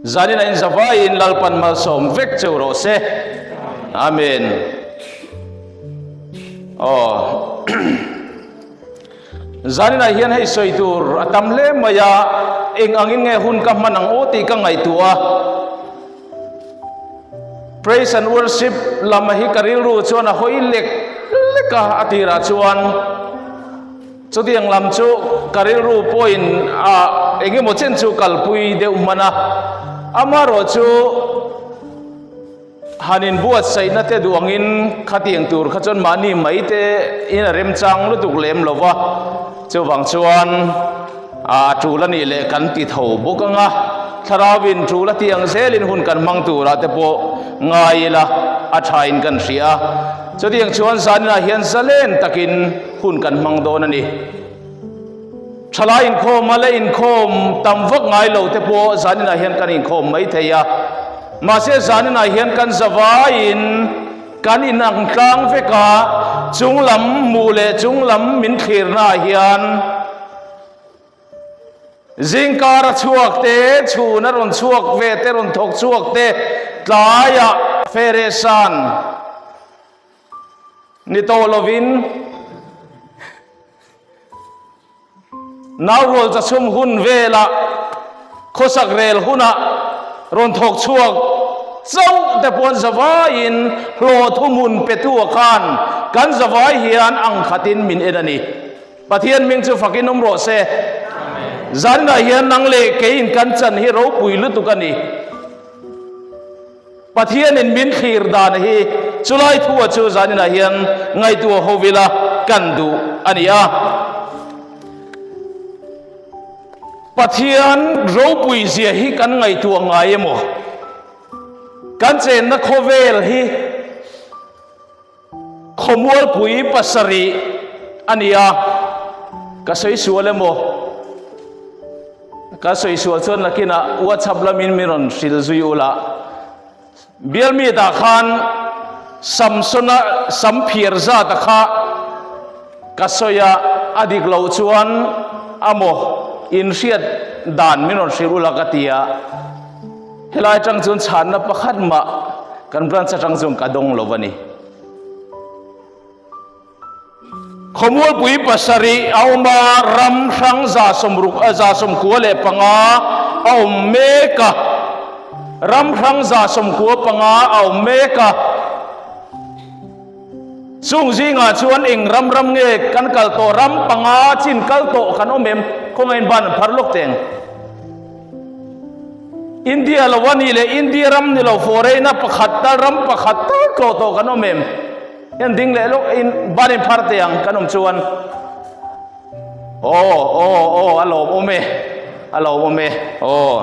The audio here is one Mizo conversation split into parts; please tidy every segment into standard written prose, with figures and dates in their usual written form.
Zanin a inzavaiin Lalpan malsawm vek cheu rawh se. Amen. Aw. Zaninah hian hei sawi tur a tam hle mai a, eng angin nge hun ka hman ang aw tih ka ngaihtuah a. Praise and worship lam hi ka rilru chuan a hawi lek lek a, a tirah chuan chutiang lam chu ka rilru pawhin a eng emaw chen chu kalpui deuh hman a, amaherawh chu Han inbuatsaihna te duh angin khatiang tur kha chuan mahni mai te in a remchang lutuk lem lo va, chuvang chuan a tul a nih leh kan ti tho bawk ang a, thlarauin tul a tih ang zelin hun kan hmang turah te pawh ngai ila a thain kan hria a, chutiang chuan zaninah hian zalen takin hun kan hmang dawn a ni. Thalai inkhawm a la inkhawm tam vak ngai lo te pawh zaninah hian kan inkhawm mai thei a, mahse zaninah hian kan zavaiin kan inang tlang vek a, chunglam hmuh leh chunglam min thlirnaah hian zingkar a chhuak te, chhun a rawn chhuak ve te, rawn thawk chhuak te, tlaiah fehrehsan ni tawh lovin. Naurual chachhum hun velah khawsak rel hunah rawn thawk chhuak chauh te pawh an zavaiin hlawh thuhmun petu a khan kan zavai hian ang khatin min en a ni. Pathian hming chu fakin awm rawh se. Zaninah hian nang leh keiin kan chan hi ropui lutuk a ni. Pathianin min thlir dan hi chulai thua chu zaninah hian ngaihtuah ho ila kan duh a ni a. Pathian ropui zia hi kan ngaihtuah ngai emaw? Kan chenna khawvel hi Khawmualpui pasarih a ni a, ka sawi sual emaw? Ka sawi sual chuan nakinah WhatsApp lamin min rawn hrilh zui ula. Bialmi tah khan Samsona sam phiar zata kha ka sawi a, a dik loh chuan amaw inhriat dan min rawn hrilh ula ka ti a. Helai atang chuan chhanna pakhat mah kan branch atang chuan ka dawng lo a ni. Khawmualpui pasarih a awm a, ram hrang 160 195 a awm mek a. Ram hrang 95 a awm mek a. Chung zingah chuan eng ram ram nge kan kal tawh ram panga chin kal tawh kan awm em? Khawngaihin ban an phar lawk teng. India lo a nih leh India ram ni lo foreign a pakhat tal ram pakhat tal tlawh tawh kan awm em? Hian ding leh lawk in ban in phar teh ang kan awm chuan aw aw aw a lawm awm e a lawm awm e aw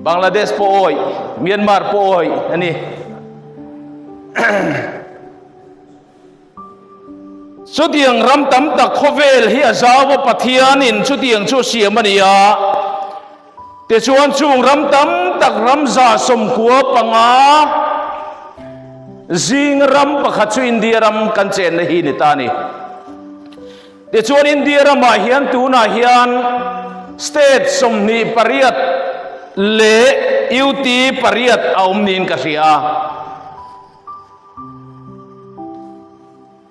Bangladesh pawh awih Myanmar pawh awih a ni. Chutiang ram tam tak khawvel hi a zau a, Pathianin chutiang chu a siam a ni a. Tichuan chung ram tam tak ram 95 zing ram pakhat chu India ram kan chenna hi ni ta a ni. Tichuan India ramah hian tunah hian state 28 leh UT pariat a awm niin ka hria a.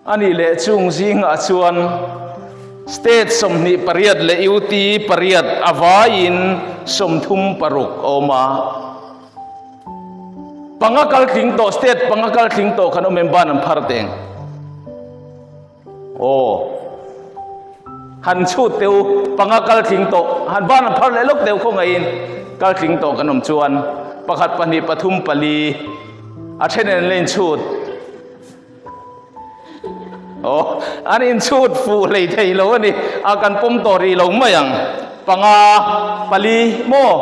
A nih leh chung zingah chuan State 28 leh UT pariat a vaiin 36 a awm a. Panga kal tling tawh, State panga kal tling tawh kan awm em ban an phar teng. Aw. Han chhut teh u, panga kal tling tawh, han ban an phar leh lawk teh u khawngaihin kal tling tawh kan awm chuan pakhat pahnih pathum pali a then an la inchhut. Aw, an inchhut fuh hlei thei lo a ni, a kan pawm tawh rih lo mai ang. Panga pali maw?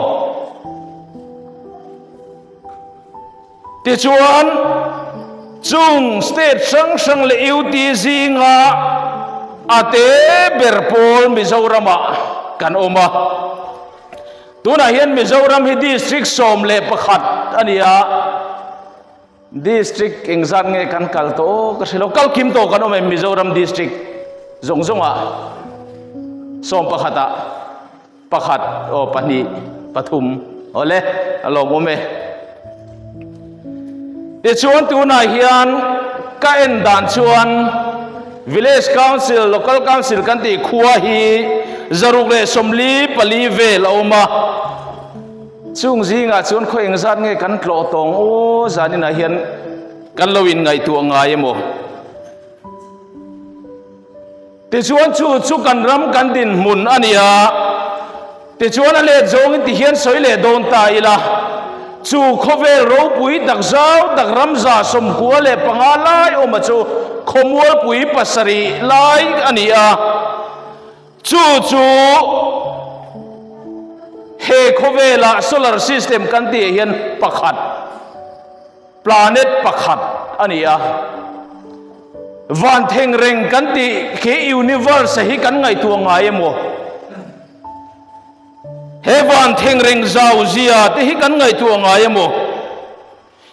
Tichuan, chung state hrang hrang leh UT zinga a te ber pawl Mizoramah kan awm a. Tunah hian Mizoram hi district 11 a ni a, district engzat nge kan kal tawh aw ka hre lo, kal kim tawh kan awm em Mizoram district zawng zawngah sawm pakhatah pakhat aw pahnih pathum. Awle, a lawmawm e. Tichuan tunah hian ka en dan chuan Village Council, Local Council kan tih khua hi 144 vel a awm a. Chung zingah chuan khaw engzat nge kan tlawh tawng aw zaninah hian kan lo inngaihtuah ngai emaw? Tichuan chu chu kan ram kan dinhmun a ni a, tichuan a let zawngin ti hian sawi leh dawn ta ila, chu khawvel ropui tak zau tak ram 95 lai awma chu khawmualpui pasarih lai a ni a, chu chu he khawvela solar system kan tih ah hian pakhat. Planet pakhat a ni a, van thengreng kan tih khi universe hi kan ngaihtuah ngai emaw? He van thengreng zau zia te hi kan ngaihtuah ngai emaw?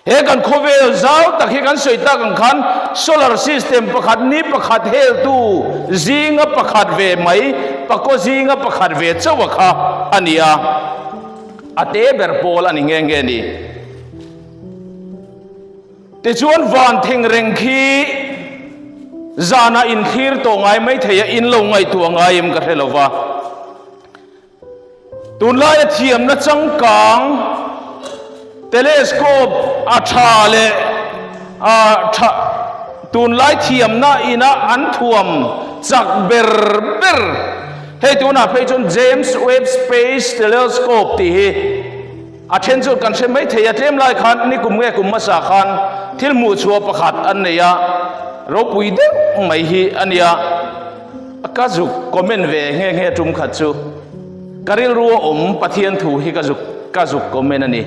He kan khawvel zau tak hi kan sawi tak ang khan solar system pakhat ni pakhat heltu zinga pakhat ve mai, pakaw zinga pakhat ve chauh a kha a ni a, a te ber pawl a ni nghe nghe ni. Tichuan van thengreng khi zanah inthlir tawh ngai mai thei a, in lo ngaihtuah ngai em ka hre lo va. Tunlaia thiamna changkang telescope a tha leh a tha tunlai thiamna ina an thuam chak ber ber hei tunah phei chuan James Webb Space Telescope tih hi A then chu kan hre mai thei a, tlem lai khan nikum nge kum hmasa khan thil hmuh chhuah pakhat an nei a, ropui deuh mai hi a nia, ka zuk comment ve nghe nghe tum khat chu ka rilru a awm Pathian thu hi ka zuk ka zuk comment a ni,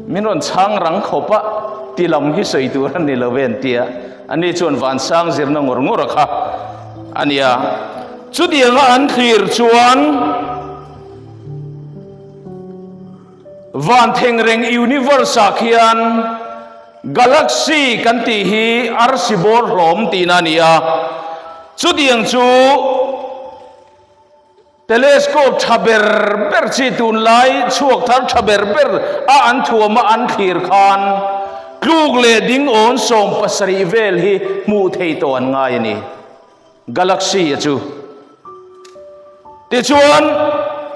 min rawn chhang rang khawp a, ti lam hi sawi tur a ni lo ve an tia, ani chuan vansang zirna ngawr ngawr a kha a nia, chutianga an thlir chuan. Van thengreng universe ah khian galaxy kan tih hi arsi bawr hlawm tihna a ni a, chutiang chu telescope tha ber ber chi tunlai chhuak thar tha ber ber a an thuama an thlir khan tluk leh ding awn 70 vel hi hmuh thei tawh an ngai a ni. Galaxy a chu. Tichuan,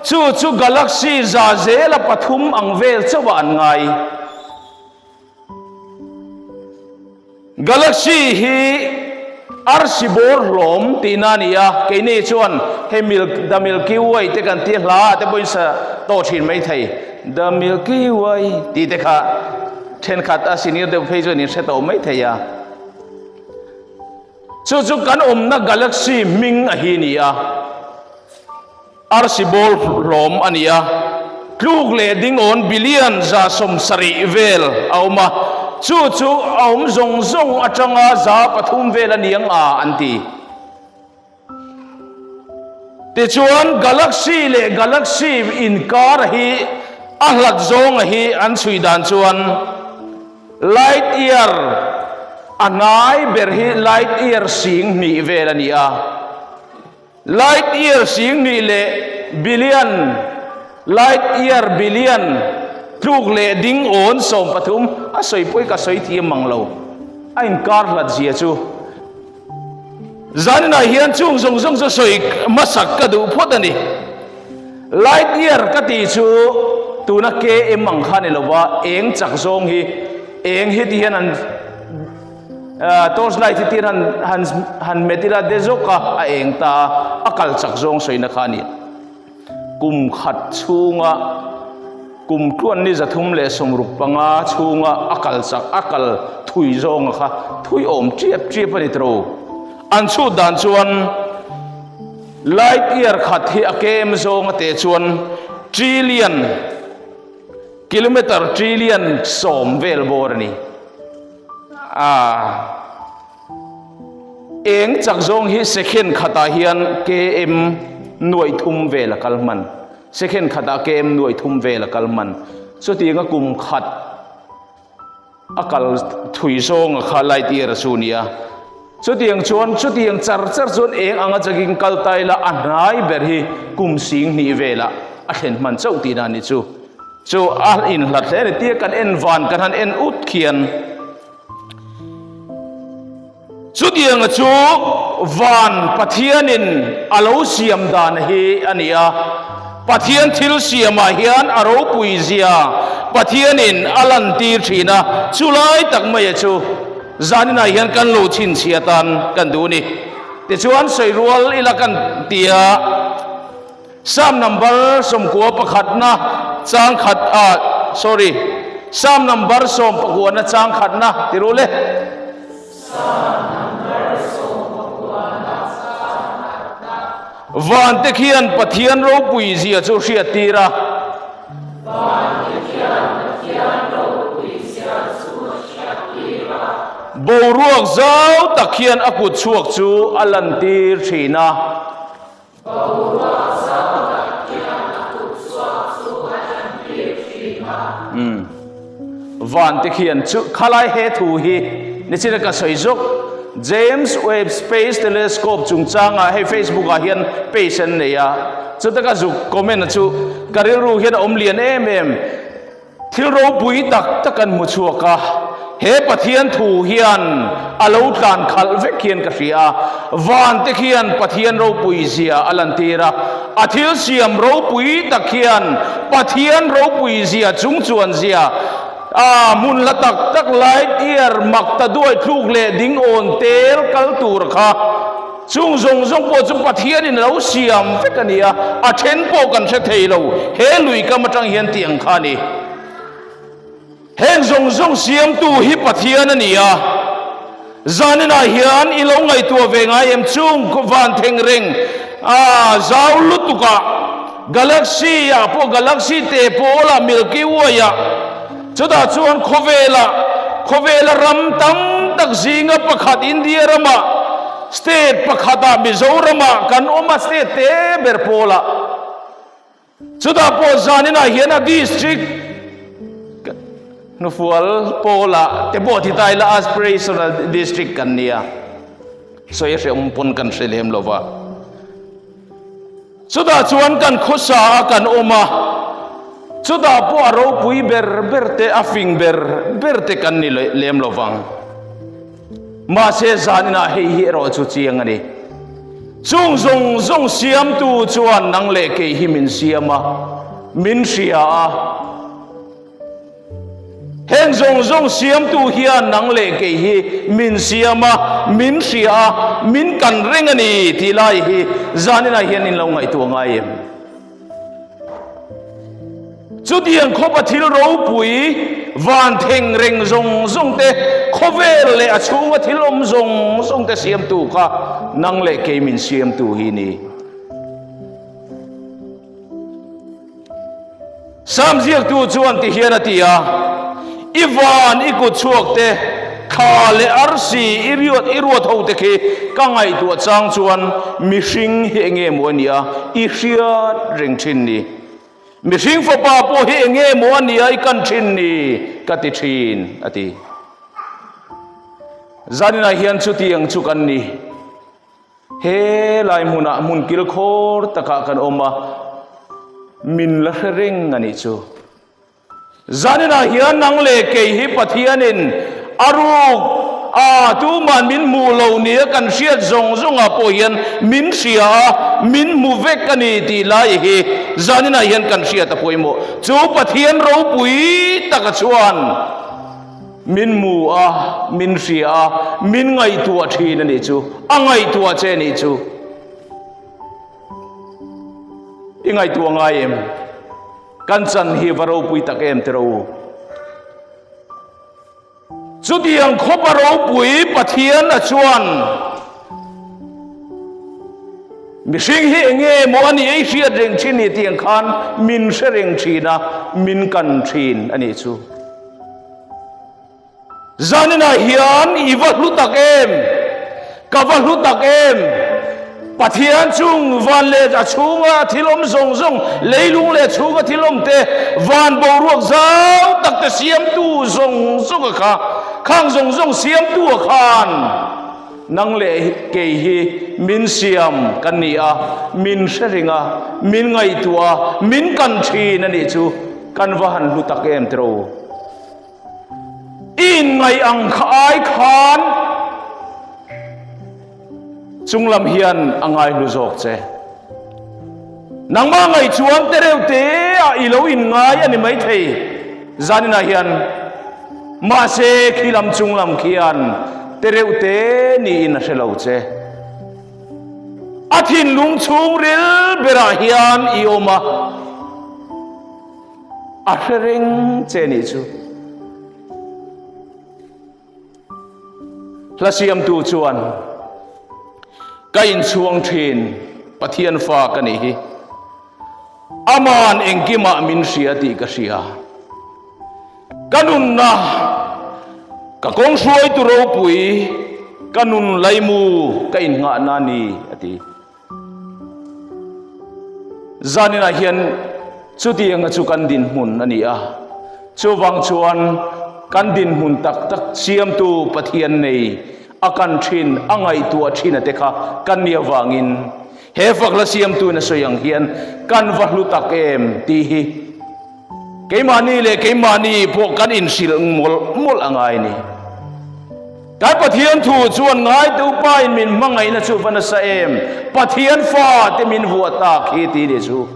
chu chu galaxy za zela pathum ang vel chauhah an ngai. Galaxy hi arsi bawr hlawm tihna a ni a, keini chuan hei milk, the Milky Way te kan tia hla ah te pawhin sa tawh thin mai thei. The Milky Way tih te kha thenkhat a senior deuh phei chuan in hre tawh mai thei a. Chu chu kan awmna galaxy hming a hi ni a, arsi ball hlawm a ni a, tluk leh dingawn billion 70 vel a awm a, chu chu a awm zawng zawng atanga 3% vel a ni ang a an ti. Tichuan galaxy leh galaxy inkar hi a hlat zawnga hi an chhui dan chuan light year a hnai ber hi light year 2000 vel a ni a. Light year 2000 leh billion light year billion tluk leh ding awn 13 a sawi pawi ka sawi thiam mang lo a inkar hlat zia chu. Zaninah hian chung zawng zawng chu sawi hmasak ka duh phawt a ni. Light year ka tih chu tuna KM ang kha ni lova eng chak zawng hi eng hi ti hian an torch light hi ti hian han han han hmet ila de zawk a a eng ta a a kal chak zawng sawina kha a ni. Kum khat chhunga kum tluan ni 365 chhunga a kal chak a kal thui zawnga kha thui awm chiap chiap a ni tawh. An chhut dan chuan light year khat hi a kem zawnga teh chuan trillion kilometer trillion 10 vel bawr a ni. Aa. Eng chak zawng hi second khatah hian km nuaih thum vel a kal hman. Second khatah km nuaih thum vel a kal hman. Chutianga kum khat a kal thui zawnga kha light year chu a ni a. Chutiang chuan chutiang char char chuan eng anga chakin kal ta ila a hnai ber hi kum 2000 velah a thlen hman chauh tihna a ni chu. Chu a inhlat hle a ni tia kan en van kan han en ut khian chutianga chu van Pathianin a lo siam dan hi a ni a, Pathian thil siamah hian a ropui zia Pathianin a lantir thin a, chulai tak maia chu zaninah hian kan lo chhinchhiah atan kan duh a ni. Tichuan sawi rual ila kan ti a. Psalm number 91 pakhatna chang khat a sorry Psalm number sawm pakuana chang khatna ti ru le. Van te khian Pathian ropui zia chu hriat tir a. Boruak zau tak hian a kut chhuak chu a lantir thin a. Boruak zau tak hian a kut chhuak chu a lantir thin a. Umm. Van te khian chu khalai he thu hi nichin a ka sawi zawk James Webb Space Telescope chungchangah hei Facebook ah hian page an nei a, chuta ka zuk comment a chu ka rilru hian a awm lian em em. Thil ropui tak tak an hmu chhuak a, he Pathian thu hian a lo tlan khalh vek hian ka hria a, van te khian Pathian ropui zia a lantir a, a thil siam ropui tak hian Pathian ropui zia chung chuan zia a hmun hla tak tak light year mak ta duai thluk leh ding awn tel kal tur kha Chung zawng zawng pawh chu Pathianin a lo siam vek a ni a, a then pawh kan hre thei lo, he lui kam atang hian tih ang kha a ni. Heng zawng zawng siamtu hi Pathian a ni a, zaninah hian i lo ngaihtuah ve ngai em? Chung van theng reng a zau lutukah, galaxy ah pawh galaxy te pawlah Milky Way ah, chutah chuan khawvelah khawvela ram tam tak zinga pakhat India ramah state pakhatah Mizoramah kan awm a state te ber pawlah chutah pawh zaninah hian a district hnufual pawlah te pawh ti ta ila aspirational district kan nia sawi a hrehawm pawn kan hre lem lova. Chutah chuan kan khawsa a kan awm a, chutah pawh a ropui ber ber te, a fing ber ber te kan ni lem lo vang. Mahse zaninah hei hi erawh chu chiang a ni. Chung zawng zawng siamtu chuan nang leh kei hi min siam a, min hria a. Heng zawng zawng siamtu hian nang leh kei hi min siam a, min hria a, min kan reng a ni tih lai hi zaninah hian in lo ngaihtuah ngai em? Chutiang khawpa thil ropui van theng reng zawng zawng te, khawvel leh a chhunga thil awm zawng zawng te siamtu kha nang leh kei min siamtu hi ni. Sam ziaktu chuan ti hian a ti a, I van i kut chhuak te, thla leh arsi i riat i ruat ho te khi ka ngaihtuah chang chuan mihring hi enge maw a nia i hriat reng thin ni. Mihring fapa pawh hi enge maw a nia i kan thin ni ka ti thin a ti. Zaninah hian chutiang chu kan ni. He lai hmunah hmun kilkhawr takah kan awm a, min la hre reng a nih chu. Zaninah hian nang leh kei hi Pathianin a ruk a, tuman min hmuh lo nia kan hriat zawng zawngah pawh hian min hria a, min hmu vek a ni tih lai hi zaninah hian kan hriat a pawimawh. Chu Pathian ropui taka chuan. Min mu a, min hria a, min ngaihtuah thin a nih chu, a ngaihtuah che a nih chu. I ngaihtuah ngai em? Kan chan hi va ropui tak em tiraw u? Chutiang khawpa ropui Pathian a chuan Mihring hi enge maw a nih ei hriat reng thin ni tiang khan min hre reng thin a, min kan thin a nih chu. Zaninah hian i va hlu tak em? Ka va hlu tak em? Pathian chung van leh a chhunga thil awm zawng zawng, leilung leh chhunga thil awm te, van boruak zau tak te siamtu zawng zawng a kha, khang zawng zawng siamtu a khan nang leh kei hi min siam kan ni a, min hre ring a, min ngaihtuah a, min kan thin a nih chu. Kan va han hlu tak em tiraw? I inngaih ang kha ai khan chunglam hian a ngaihlu zawk che. Nangmah ngaih chuan te reuh te ah i lo inngai a ni maithei zaninah hian. Mahse khilam chunglam khian te reuh te niin a hre lo che. A thinlung chhungril berah hian i awm a, a hre reng che nih chu. Hla siamtu chuan, Ka inchhuang thin, Pathian fa ka nih hi. Aman engkimah min hria tih ka hria. Ka nunna, ka kawng hruaitu ropui, ka nun laimu ka innghahna a ni, a ti. Zaninah hian chutianga chu kan dinhmun a ni a, chuvang chuan kan dinhmun tak tak siamtu Pathian nei a kan thin, a ngaihtuah thin a te kha kan nih avangin he fakhla siamtuin a sawi ang hian kan va hlu tak em tih hi Keimahni leh keimahni pawh kan inhrilh mawlh mawlh a ngai ni. Kan Pathian thu chuan ngaite upain min hmangaihna chu va nasa em, Pathian fate min vuah tak hi ti ni chu.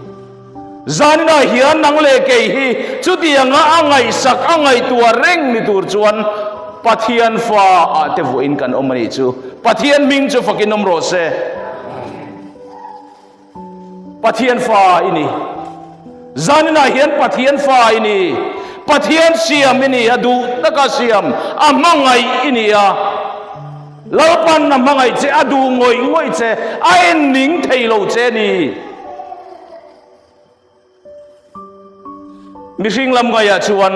Zaninah hian nang leh kei hi chutianga a ngaihsak a ngaihtuah reng ni tur chuan Pathian fa ah te vuahin kan awm a nih chu. Pathian hming chu fakin awm rawh se. Pathian fa i ni. Zaninah hian Pathian fa i ni. Pathian siam i ni, a duh taka siam, a hmangaih i ni a. Lalpan a hmangaih che, a duh ngawih ngawih che, a en ning thei lo che a ni. Mihring lam ngaihah chuan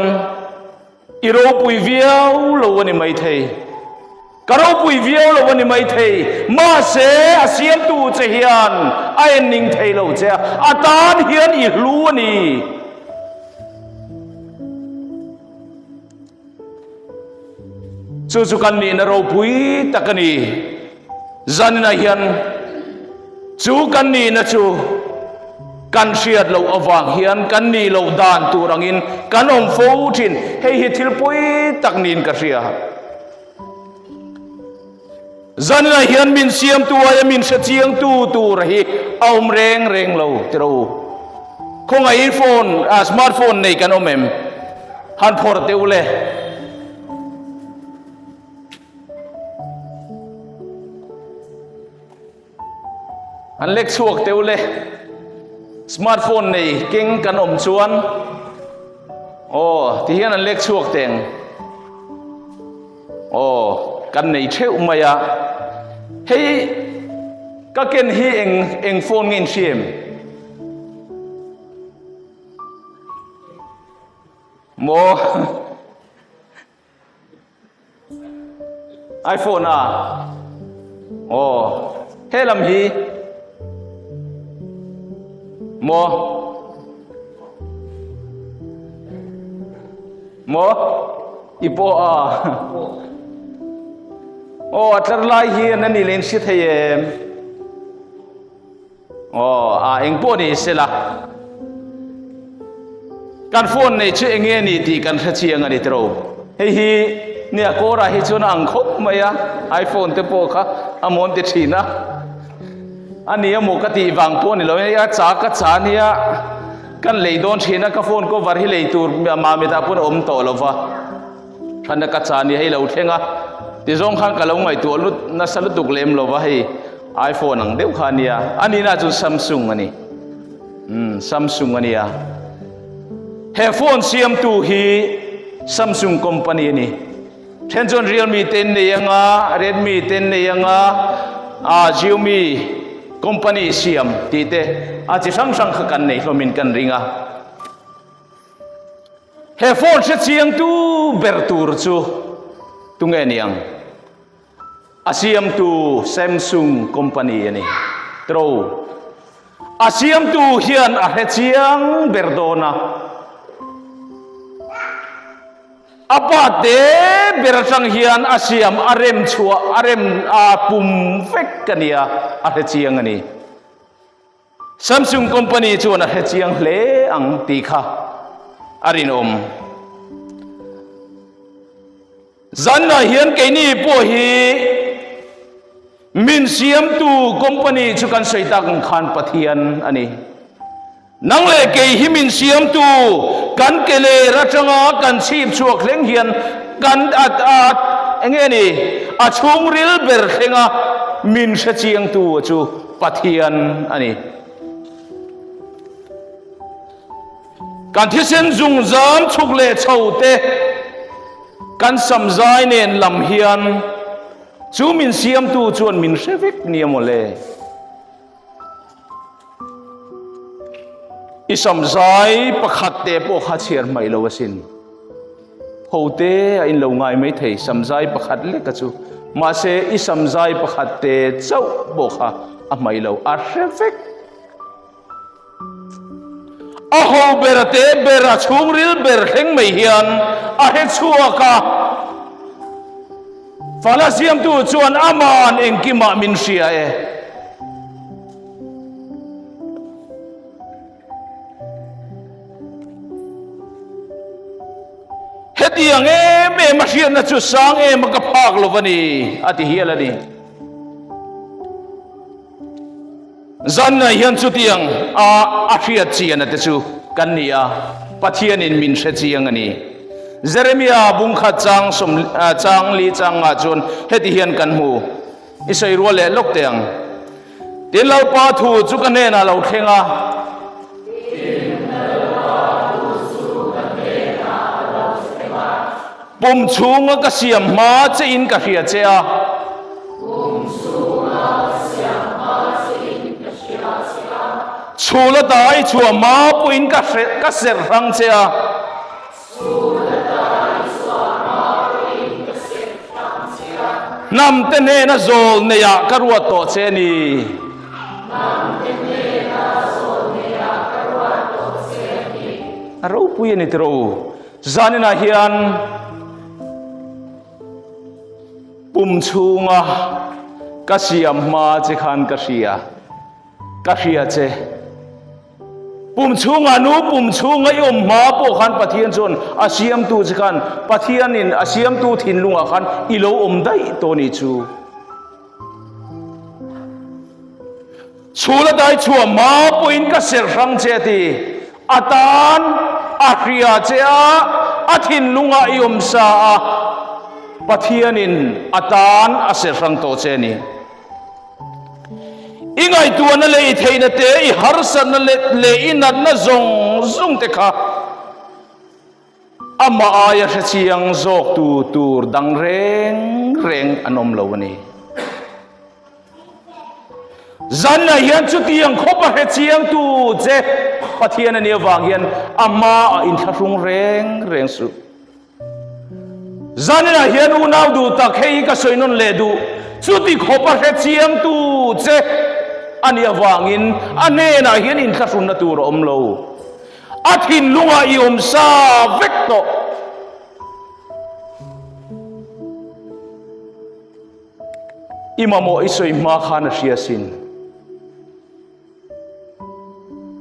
i ropui viau lo a ni maithei. Ka ropui viau lo a ni maithei. Mahse, a siamtu che hian a en ning thei lo che a, a tan hian i hlu a ni. Chu chu kan nihna ropui tak a ni. Zaninah hian chu kan nihna chu kan hriat loh avang hian kan nih loh dan tur angin kan awm fo thin. Hei hi thil pawi tak niin ka hria. Zaninah hian min siamtu aia min hre chiangtu tur hi a awm reng reng lo tiro. Khawngaih phone, ah, smartphone nei kan awm em? Han phawrh teh u le. An lek chhuak teh u le. Smartphone nei keng kan awm chuan aw ti hian an lek chhuak teng. Aw kan nei theuh mai a. Hei ka ken hi eng eng phone nge in hria em? Maw iPhone a aw he lam hi maw maw i pawh a aw a tlar lai hi an ani leh in hre thei em Aw, a eng pawh ni se la, kan phone nei chu eng nge ni tih kan hre chiang a ni tiro. Hei hi nia kawrah hi chuan a ang khawp mai a, iPhone te pawh kha a mawn ti thin a. A ni emaw ka tih vang pawh ni lo, hei a cha ka cha nia kan lei dawn thin a, ka phone cover hi lei tur Mamitah pawn a awm tawh lo va. Hran a ka cha ni hei lo thleng a, tizawng khan ka lo ngaihtuah lut nasa lutuk lem lo va hei iPhone ang deuh kha a nia, a nihna chu Samsung a ni, umm Samsung a nia. He phone siamtu hi Samsung company a ni. Then chuan Realme te an nei anga, Redmi te an nei anga, ah Xiaomi company siam tih te a chi hrang hrang kha kan nei hlawmin kan ring a. He phone hre chiangtu ber tur chu tunge ni ang? A siamtu Samsung company a ni. Tro. A siamtu hian a hre chiang ber dawn a. A pa te ber atang hian a siam a rem chhuah a rem a pum vek a nia, a hre chiang a ni. Samsung company chuan a hre chiang hle ang tih kha. a rinawm. Zanah hian keini pawh hi min siamtu company chu kan sawi tak ang khan Pathian a ni. Nang leh kei hi min siamtu kan ke ler atanga kan chhip chhuak thleng hian kan a a enge ni a chhungril ber thlenga min hrechiangtu chu Pathian a ni. Kan thisen zungzam chhuk leh chho te kan samzai nen lam hian chu min siamtu chuan min hre vek nia mawle. I samzai pakhat te pawh kha chhiar hmaih lo asin. Ho te a in lo ngai mai thei samzai pakhat lek a chu. Mahse i samzai pakhat te chauh pawh kha a hmaih lo a hre vek. A ho ber a te ber a chhungril ber thleng mai hian a hre chhuak a, Fala siamtu chuan aman engkimah min hria e. Hetiang em em a hriatna chu sang em a ka phak lo va ni, a ti hial a ni. Zanna hian chutiang a a hriat chian a te chu kan ni a, Pathianin min hre chiang a ni. Jeremia bungkhat chang sawm chang li chang ngah chuan heti hian kan hmu. I sawi rual leh lawk teh ang. Tin Lalpa thu chu ka hnenah lo thleng a. Tin Lalpa thu chu ka hnenah a lo thleng a. Pum chhunga ka siam hma che in ka hria che a. Pum chhunga ka siam hma che in ka hria che a. Chhul ata i chhuah hma pawhin ka hre ka serh hrang che a. Chhul ata i chhuah hma pawhin ka serh hrang che a. Hnam te hnena zawl neiah ka ruat tawh che a ni. Hnam te hnena zawl neiah ka ruat tawh che a ni. A ropui a ni tiraw u. Zaninah hian pum chhunga ka siam hma che khan ka hria, ka hria che. Pum chhunga nu pum chhunga i awm hma pawh khan Pathian chuan a siamtu che khan Pathianin a siamtu thinlungah khan i lo awm daih tawh ni chu. Chhul a dai chhuah hma pawhin ka serh hrang che a ti. A tan a hria che a, a thinlungah i awm sa a, Pathianin a tan a serh hrang tawh che a ni. I ngaihtuahna leh i theihna te, i harsatna leh i natna zawng zawng te kha Amah aia hrechiang zawktu tur dang reng reng an awm lo a ni. Zanah hian chutiang khawp a hrechiangtu che Pathian a nih avang hian a hmaah inthlahrung reng reng suh. Zanah hian unau duh tak hei hi ka sawi nawn leh duh, chuti khawp a hrechiangtu che a nih avangin a hnenah hian inthlahrunna tur a awm lo. A thinlungah i awm sa vek tawh. I mamawh i sawi hma khan a hria sin.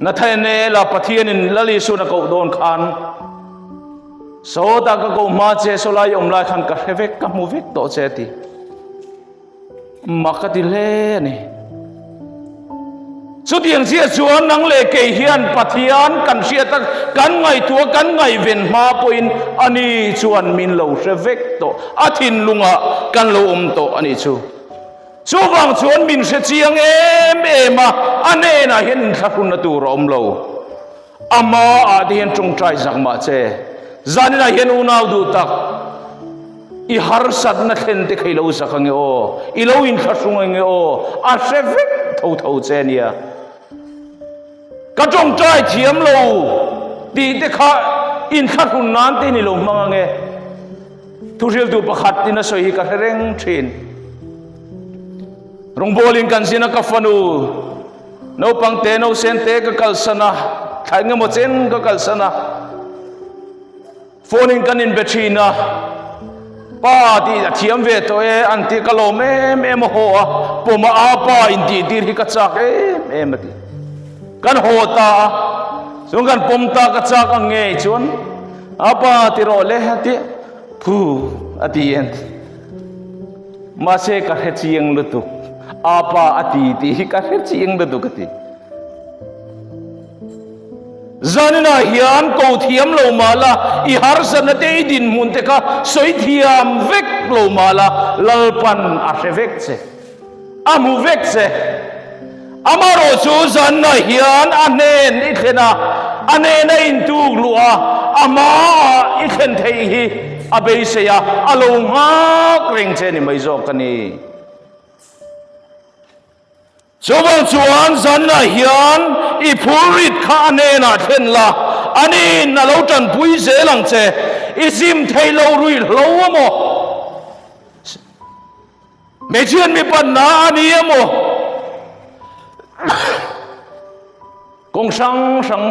Nathanaela Pathianin Lal Isuan a koh dawn khan sawtah ka koh hma che sawlai awm lai khan ka hre vek ka hmu vek tawh che a ti. Mak ka ti hle a ni. Chutiang chiah chuan nang leh kei hian Pathian kan hriat a, kan ngaihtuah, kan ngaihven hma pawhin ani chuan min lo hre vek tawh, a thinlungah kan lo awm tawh a nih chu. Chuvang chuan min hre chiang em em a, a hnenah hian inthlahrunna tur a awm lo. Amaah te hian tawngtai zak mah che. Zaninah hian unau duh tak. I harsatna thlen te kha i lo zak ange aw, i lo inthlahrung ange aw, a hre vek tho tho che ania. Ka tawngtai thiam lo tih te kha inthlahrun nan te in i lo hmang ange. Thuhriltu pakhat in a sawi hi ka hre reng thin. Rawngbawlin kan zin a ka fanu naupang te nausen te ka kalsan a, thla engemaw chen ka kalsan a. Phone in kan inbe thin a, pa tih a thiam ve tawh e an tih ka lawm em em a haw a, pawm a a pa intih tir hi ka chak em em a ti. Kan haw ta a, chuan kan pawm ta ka chak ang ngei chuan. Apa ti rawh le a ti phu a ti en. Mahse ka hre chiang lutuk. Apa a ti tih hi ka hre chiang lutuk a ti. Zaninah hian ko thiam lo mah la, i harsatna te i dinhmun te kha sawi thiam vek lo mah la, Lalpan a hre vek che. A hmu vek che. Amaherawh chu zaninah hian a hnen i thlen a, a hnena intuk luh a, a hmaah i thlen theih hi a beisei a, a lo nghak reng che ni mai zawk a ni. Chuvang chuan zaninah hian i phurrit kha a hnenah thlen la, aniin a lo tanpui zel ang che. I sim thei lo ruihhlo a maw? Hmeichhiat mi panna a ni a maw? Kawng hrang hrang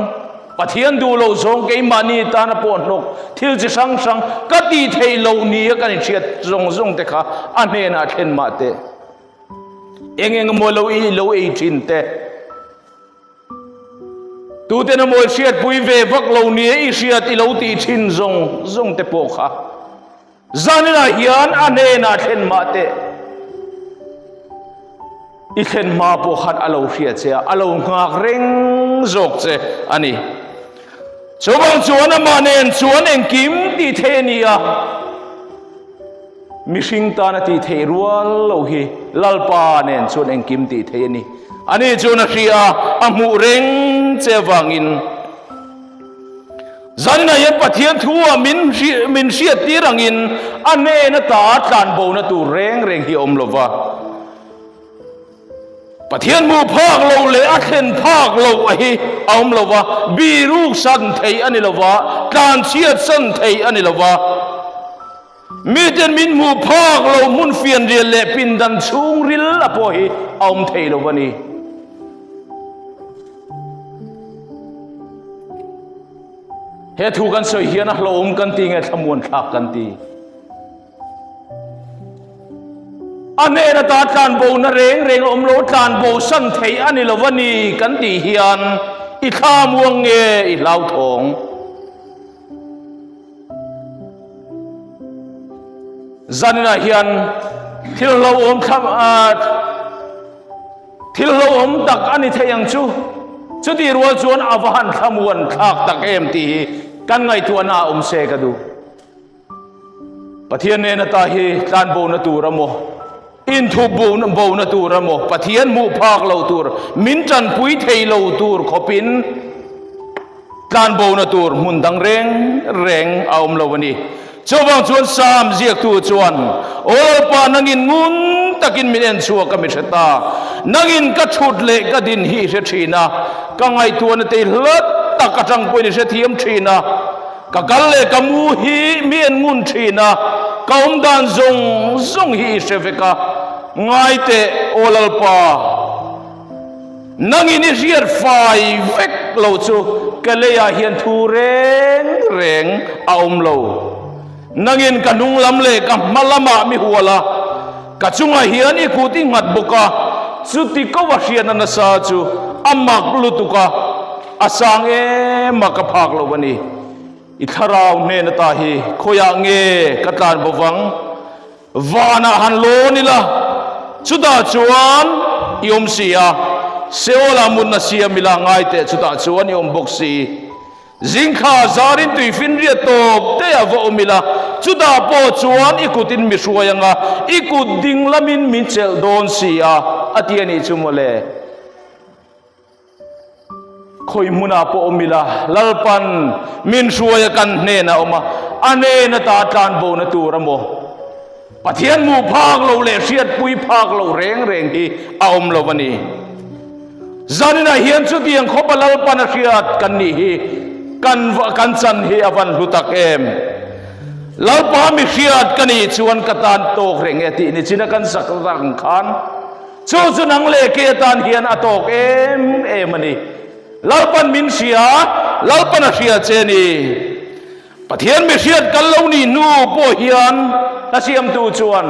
Pathian duh loh zawng keimahni tana pawh hnawk thil chi hrang hrang ka tih theih loh nia kan inhriat zawng zawng te kha a hnenah thlen mah teh. Eng eng emaw lo i lo ei thin te. Tuten emaw i hriatpui ve vak lo nia i hriat i lo tih thin zawng zawng te pawh kha zaninah hian a hnenah thlen mah teh. I thlen hma pawh khan a lo hria che a, a lo nghak reng zawk che a ni. Chuvang chuan amah nen chuan engkim tih theih a ni a. Mihring tana tih theih rual lo hi Lalpa nen chuan engkim tih theih a ni. Ani chuan a hria a, a hmuh reng che avangin zaninah hian Pathian thu-ah min min hriattir angin a hnen ata tlanbona tur reng reng hi a awm lo va. Pathian hmuh phak loh leh a thlen phak loh a hi a awm lo va, biruk san theih a ni lo va, tlanchhiat san theih a ni lo va. Miten min hmuh phak loh hmun fianrial leh pindan chhungril a pawh hi a awm thei lo va ni. He thu kan sawi hian a hlauhawm kan ti nge thlamuan thlak kan ti? A hnen ata tlanbona reng reng a awm lo, tlanbo san theih a ni lo a ni kan tih hian i thlamuang nge i hlauthawng? Zaninah hian thil hlauhawm thla thil hlauhawm tak a ni thei ang chu. Chutih rual chuan a va han thlamuan thlak tak em tih hi kan ngaihtuahna a awm se ka duh. Pathian nen ata hi tlanbona tur a maw, inthup bona tur a maw, Pathian hmuh phak lo tur, min tanpui thei lo tur khawpin tlanbona tur hmun dang reng reng a awm lo a ni. Chuvang chuan Psalm ziaktu chuan, Aw Lalpa, nangin ngun takin min en chhuak a mi hre ta. Nangin ka thut leh ka din hi i hre thin a, ka ngaihtuahna te i hlat tak atang pawhin i hrethiam thin a. Ka kal leh ka mu hi mi en ngun thin a, ka awm dan zawng zawng hi i hre vek a, ngai teh aw Lalpa, nangin i hriat fai vek lo chu ka leiah hian thu reng reng a awm lo. Nangin ka hnung lam leh ka hma lamah mi hual a, ka chungah hian i kut i nghat bawk a, chuti ko a hriatna nasa chu a mak lutuk a, A sang em a ka phak lo a ni. I thlarau hnen ata hi khawiah nge ka tlan bo vang? Vanah han lawn ila, chutah chuan i awm si a, Seolah mutna siam ila ngai teh chutah chuan i awm bawk si. Zingthla zarin tuifinriat tawp te a va awm ila, chutah pawh chuan i kutin mi hruai anga, i kut ding lamin min chelh dawn si a, a ti a nih chu mawle. Khawi hmunah pawh awm ila, Lalpan min hruaia kan hnenah awm a, a hnen ata tlanbona tur a maw? Pathian hmuh phak loh leh hriatpui phak loh reng reng hi a awm lo a ni. Zaninah hian chutiang khawpa Lalpan a hriat kan nih hi kan kan chan hi a van hlu tak em. Lalpa mi hriat ka nih chuan ka tan tawk reng e tih nichina kan sak rang khan, Chu chu nang leh kei atan hian a tawk em em a ni. Lalpan min hria, Lalpan a hria che ni. Pathian mi hriat kal lo nih hnu pawh hian hla siamtu chuan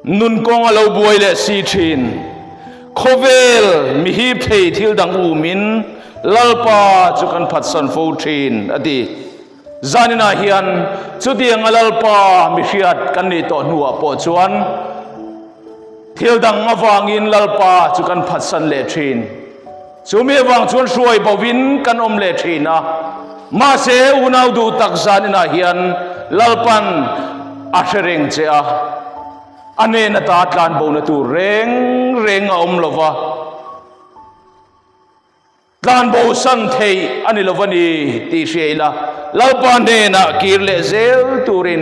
nun kawng a lo buai leh si thin. Khawvel mi hip thei thil dang umin. Lalpa chu kan phatsan fo thin, a ti. Zaninah hian chutianga Lalpa mi hriat kan nih tawh hnuah pawh chuan thil dang avangin Lalpa chu kan phatsan leh thin. Chumi avang chuan hruai bovin kan awm leh thin a. Mahse, unau duh tak zaninah hian Lalpan a hre reng che a, a nen ata tlanbona tur reng reng a awm lova. Tlanbo san theih a ni lo va ni tih hria ila, Lalpa hnenah kir leh zel turin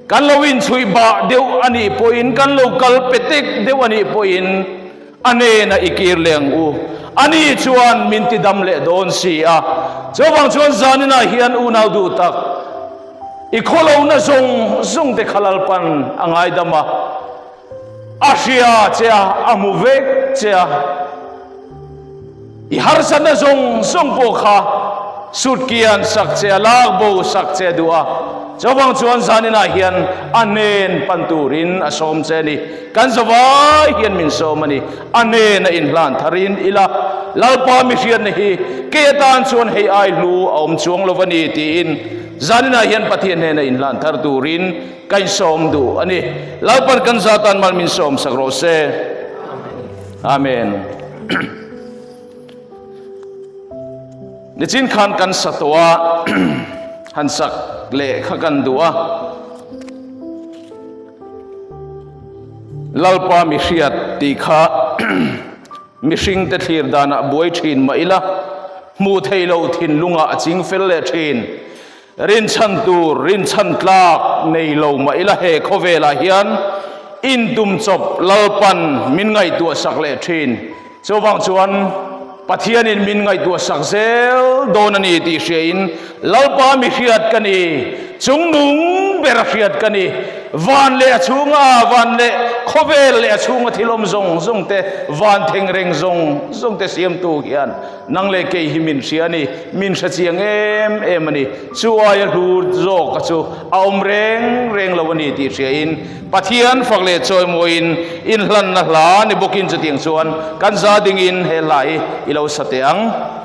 kan lo inchhuih bah deuh a nih pawhin, kan lo kal pe tek deuh a nih pawhin a hnenah i kir leh ang u. Ani chuan min ti dam leh dawn si a. Chuvang chuan zaninah hian unau duh tak, i khawlohna zawng zawng te kha Lalpan a ngaidam a. A hria che a, a hmu vek che a. I harsatna zawng zawng pawh kha sut kian sak che a, lak bo sak che a duh a. Chuvang chuan zaninah hian a hnen pan turin a sawm che a ni. Kan zavai hian min sawm a ni. A hnena inhlan tharin ila, Lalpa mi hriatna hi kei atan chuan hei ai hlu a awm chuang lo va ni tiin zaninah hian Pathian hnena inhlan thar turin Ka insawm duh a ni. Lalpan kan za tan mal min sawm sak rawh se. Amen. Nichin khan kan sa tawh a, han sak leh kha kan duh a. Lalpa mi hriat tih kha mihring te thlir danah buai thin mah ila, hmuh theih loh thinlungah a ching fel leh thin. Rinchhan tur, rinchhan tlak nei lo mah ila he khawvelah hian intum chawp Lalpan min ngaihtuah sak leh thin. Chuvang chuan Pathianin min ngaihtuah sak zel dawn a ni tih hriain Lalpa mi hriat ka ni, chungnung ber a hriat ka ni, van leh a chhunga van leh khawvel leh a chhunga thil awm zawng zawng te, van thengreng zawng zawng te siamtu hian Nang leh kei hi min hria a ni, min hre chiang em em a ni. Chu aia hlu zawk a chu a awm reng reng lo a ni tih hriain Pathian fak leh chawimawiin inhlanna hla ni bawkin chutiang chuan kan za dingin he hla hi i lo sa teh ang.